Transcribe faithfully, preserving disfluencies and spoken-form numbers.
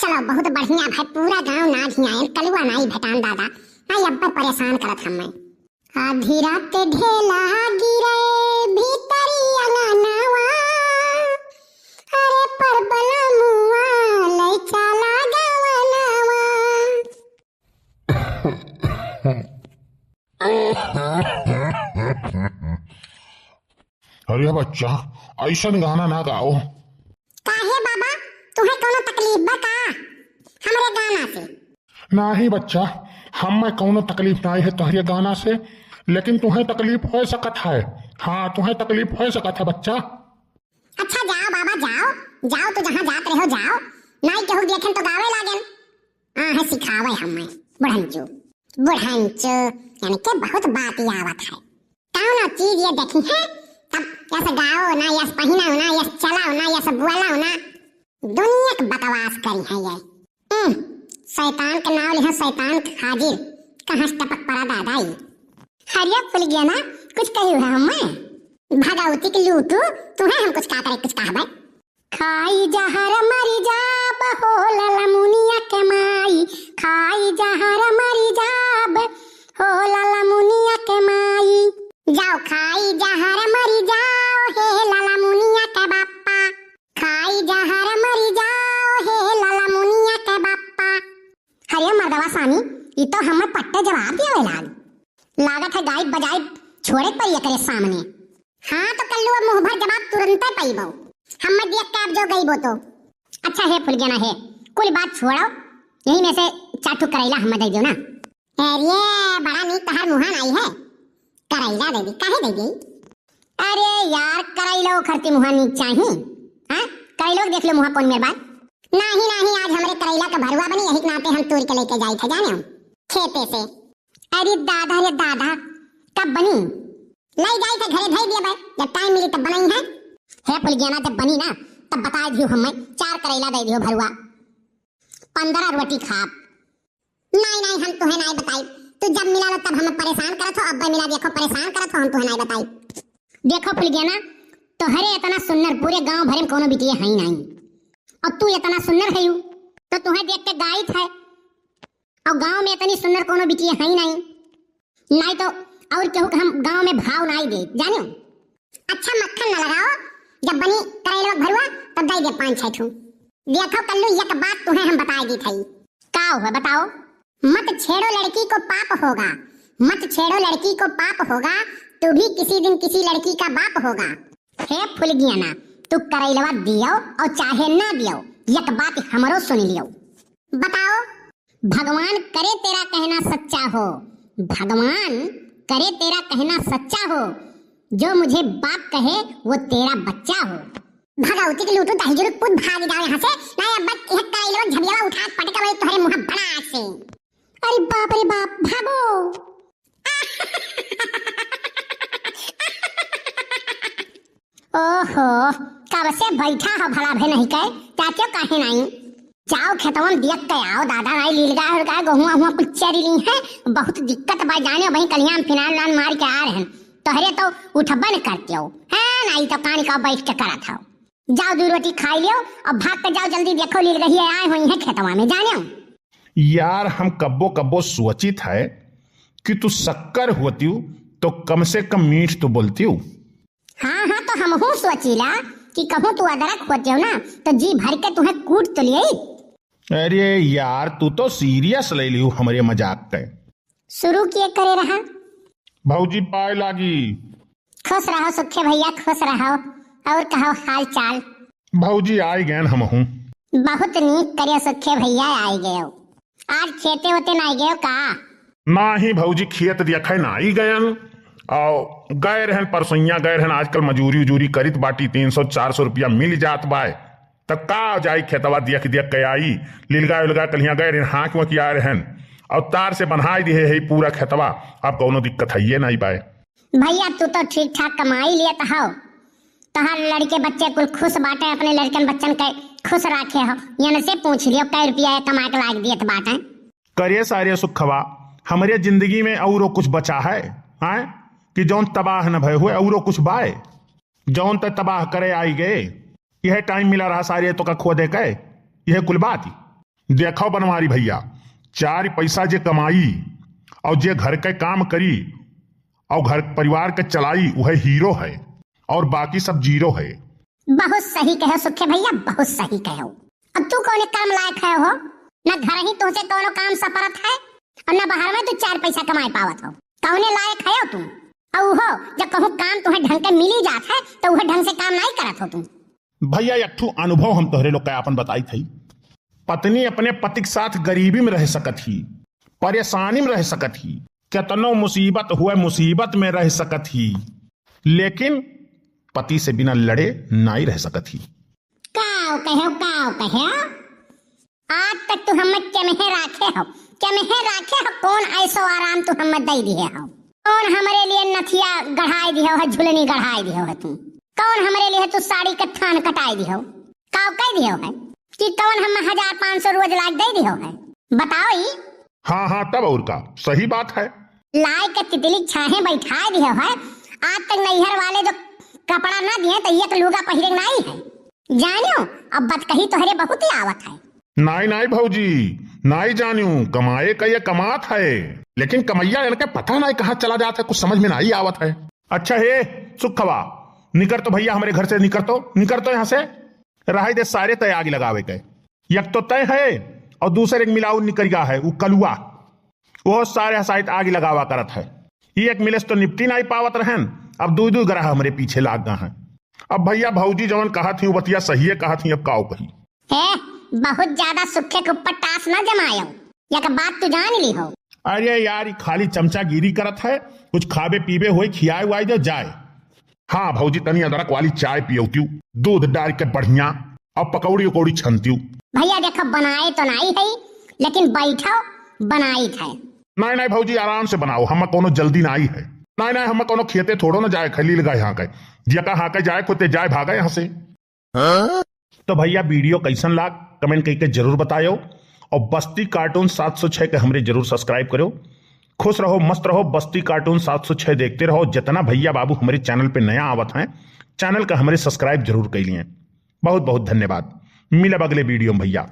चलो, बहुत बढ़िया भाई, पूरा गांव ना झियायन, कलुआ नाई भेटान दादा। आई अब्बे परेशान करत हमें। आधी रात ढेला गिरे भीतरी अंगनवा, अरे परबला मुआ लै चाला गवनवा। अरे बच्चा, ऐसन गाना ना गाओ। काहे बाबा, तुहे कौनो तकलीफ बा का हमरे गाना से? नाही बच्चा, हमें कौनो तकलीफ नाही है तोहरे गाना से, लेकिन तुहे तकलीफ हो सकत है। हाँ, तुहे तकलीफ हो सकत है बच्चा। अच्छा जाओ बाबा जाओ, जाओ तू जहाँ जात रहो जाओ, नाई केहू देखेन तो गावे लागेन। हाँ है सिखावे हमें बुढ़ंचो, बुढ़ंचो यानी के बहुत बात ही आवत है। कौनो चीज ये देखी है तब यस गाओ ना, यस पहिनो ना, यस चलाओ ना, यस बोलो ना, दुनिया के बकवास करी है ये। हम्म, शैतान के नाव लिहा, शैतान के हाजिर, कहाँ से टपक पड़ा दादा ये। हरिया फुलगेना, कुछ कही हुआ हमें? भगवती के लूटू, तुहे हम कुछ का करे, कुछ कहबे? खाई जहर मरी जाब हो ललमुनिया के माई, खाई जहर मरी जाब हो ललमुनिया के माई। जाओ खाई जहर मरी जाओ हे ललमुनिया के बापा, खाई जहर मरी जाओ हे ललमुनिया के बापा। हरे मर्दवा सामी, ई तो हमें पट्टे जवाब दियावे लाग। लागत है गायब बजायब छोड़े पर एकरे सामने। हाँ तो कल्लू अब मुँह भर जवाब तुरंते पइबो। हमें देख के अब जो गइबो तो। अच्छा हे फुलगेना हे, कुल बात छोड़ो, यही में से चार ठो करैला हमें दे दो ना। अरे बड़ा नीक तहार मुँहा नाई है, करैला दे दी, काहे दे दी? अरे यार करैलो खरती मुँहा नीक चाही, हाँ? करैलो देख लो मुँहा कौन मेर बात। नाही नाही, आज हमरे करैला के भरुआ बनी, यही के नाते हम तोड़ के लेके जाई थे जाने हम खेते से। अरे दादा रे दादा, कब बनी? लाई जाई थे घरे धई दिया बे, जब टाइम मिली तब बनाई है। हे फुलगेना जब बनी ना तब बताई दियो हमें, चार करैला दे दियो भरुआ, पंद्रह रोटी खाब। नाई नाई हम तुहे नाई बताई, तू जब मिला लो तब हमें परेशान करत हो, अब मिला देखो परेशान करत हो हम तुहे नाई बताई। देखो फुलगेना, तोहरे इतना सुन्नर पूरे गांव भरे में कोनो बिटिया है ही नाई, और तू इतना सुन्नर है यू तो तुहे देख के गाइत है। और गांव में इतनी सुंदर कोनो बिटिया है ही नहीं, नहीं तो और केहू के हम गांव में भाव नहीं दे जानियो। अच्छा मक्खन न लगाओ, जब बनी करैलवा भरुआ तब दे दे पाँच छह ठू। देखो कल्लू एक बात तुम्हें हम बताए दी थई। का हुआ बताओ? मत छेड़ो लड़की को पाप होगा, मत छेड़ो लड़की को पाप होगा, तू भी किसी दिन किसी लड़की का बाप होगा। हे फुलगियाना, तू करैलवा दियो और चाहे ना दियो, एक बात हमरो सुन लियो। बताओ। भगवान करे तेरा कहना सच्चा हो, भगवान करे तेरा कहना सच्चा हो, जो मुझे बाप कहे वो तेरा बच्चा हो। भगवती के लूटू दही जुरुक पूत भाग जाओ यहाँ से, नहीं अब यह करैलवा झबियावा उठा पटक वही तुम्हारे मुँह बड़ा आज से। अरे बाप रे बाप, भागो। ओहो, कब से बैठा हो भला भे नहीं कहे, चाचो काहे नहीं? जाओ खेतवन देख के आओ दादा, नहीं लीलगा उलगा गहुआ हुआ कुछ चरी ली है, बहुत दिक्कत बा जाने वहीं कलियाम फिनाल लान मार के आ रहे हैं, तोहरे तो उठबे न करते हो, है नहीं तो कान का बैठ के करत हो। जाओ दू रोटी खाई लियो, अब भाग के जाओ जल्दी, देखो लीलगही आए हुई है खेतवा में जाने। यार हम कब्बो कब्बो सोचित है कि तू शक्कर होतियो तो कम से कम मीठ तो बोलतियो। हाँ हाँ, तो हमहू सोचीला कि कहूँ तू अदरक होतियो ना तो जी भर के तुम्हें कूट तो लिए। अरे यार तू तो सीरियस ले लियो हमरे मजाक के। शुरू किए करे रहा। भौजी पाए लागी। खुश रहो सुखे भैया, खुश रहो। और कहो हाल चाल? भौजी आई गए हमहू। बहुत नीक करे सुखे भैया, आई गयो। आज खेते होते ना गयो का? नाही भौजी, खेत देखे नाही गयन। और गए रहन परसोइया, गए रहन, आजकल मजूरी उजूरी करित बाटी, तीन सौ चार सौ रुपया मिल जात बाय, त का जाई खेतवा देख देख के आई। लिलगा उलगा कलिया गए रहन, हाँक वँक आए रहन, और तार से बन्हाई दिहे है पूरा खेतवा। अब कौनो दिक्कत है ये नहीं बाय। भैया तू तो ठीक ठाक कमाई लेत हौ, तोहार लड़के बच्चे कुल खुश बाटे, अपने लड़कन बच्चन के खुश राखे हो। यन से पूछ लियो कै रुपया कमा के लाग दियत बाटे। करे सारे सुखवा, हमरे जिंदगी में औरो कुछ बचा है, हैं? कि जौन तबाह न भय हुए औरो कुछ बाय? जौन त तबाह करे आई गए, यह टाइम मिला रहा सारे तो का खो दे के, यह कुल बात ही। देखो बनवारी भैया, चार पैसा जे कमाई और जे घर के काम करी और घर परिवार के चलाई, वह हीरो है और बाकी सब जीरो है। बहुत सही कहो सुखे भैया, बहुत सही कहो। अब तू कौने काम लायक है हो? न घर ही तुझे कौनो काम सपरत है और न बाहर में तू चार पैसा कमाए पावत हो। कौने लायक है तू? और हो, जब कहूँ काम तुम्हें ढंग के मिली जात है तो वह ढंग से काम नहीं करत हो तू। भैया, एक ठू अनुभव हम तोहरे लोग के आपन बताई थई। पत्नी अपने पति के साथ गरीबी में रह सकत ही, परेशानी में रह सकत ही, केतनो मुसीबत हुए, मुसीबत में रह सकत ही, लेकिन पति से बिना लड़े नाई रह सकत ही। काव कहो, काव कहो? आज तक तू हमें केमहे राखे हो, केमहे राखे हो, कौन ऐसो आराम तू हमें दे दिहे हो? कौन हमरे लिए नथिया गढ़ाई दिहो है, झुलनी गढ़ाई दिहो है तू? कौन हमरे लिए तू साड़ी के थान कटाई दिहो? काव कह दिहो है कि कौन हम हजार पाँच सौ रोज लाग दे दिहो है? बताओ ई। हाँ, हाँ, तब और का, सही बात है। लाई के तितली छाहे बैठाए दिहो है, आज तक नैहर वाले जो कपड़ा ना दिए तो एक लुगा पहिरे के नाई है। जानियो, अब बतकही तोहरे बहुत ही आवत है। नाई, नाई भौजी, नाई जानियो, कमाए का ये कमात है, लेकिन कमैया इनके पता नाई कहाँ चला जात है, कुछ समझ में नाई आवत है। अच्छा हे सुखवा, निकर तो भैया, हमरे घर से निकर तो, निकर तो यहाँ से। रहाई दे सारे तय आग लगावे के। एक तो तय है और दूसर एक मिलाऊ निकरिया है, उ कलुआ। वो सारे हसाइत आग लगावा करत है। ई एक मिले से तो निपटी नाई पावत रहन, अब दुई दुई ग्रह हमरे पीछे लाग गा हैं। अब भैया भौजी जवन कहत ही, उ बतिया सहिए कहत ही, अब काव कही। हे, बहुत ज्यादा सुखे के ऊपर टास ना जमायो, एक बात तू जान ली हो। अरे यार, ई खाली चमचागिरी करत है, कुछ खाबे पीबे होई, खियाए उआए दे जाए। हाँ भौजी, तनी अदरक वाली चाय पियौतियू, दूध डाल के बढ़िया, और पकौड़ी उकौड़ी छनतियू। भैया देखो, बनाए तो नाई है, लेकिन बैठो, बनाई है। नाई, नाई भौजी, आराम से बनाओ, हमें कोनो जल्दी नाई है। नाई, नाई, हमें कोनो खेते थोड़ो ना जाए, खली लगा यहाँ के, जेका हाँ के जाए, खुदे जाए, भागे यहाँ से। तो भैया, वीडियो कैसन लाग, कमेंट करके जरूर बतायो, और बस्ती कार्टून सात सौ छह के हमरे जरूर सब्सक्राइब करो। खुश रहो, मस्त रहो, बस्ती कार्टून सात सौ छह देखते रहो। जितना भैया बाबू हमरे चैनल पे नया आवत हैं, चैनल का हमरे सब्सक्राइब जरूर कर लिए। बहुत बहुत धन्यवाद, मिलब अगले वीडियो में भैया।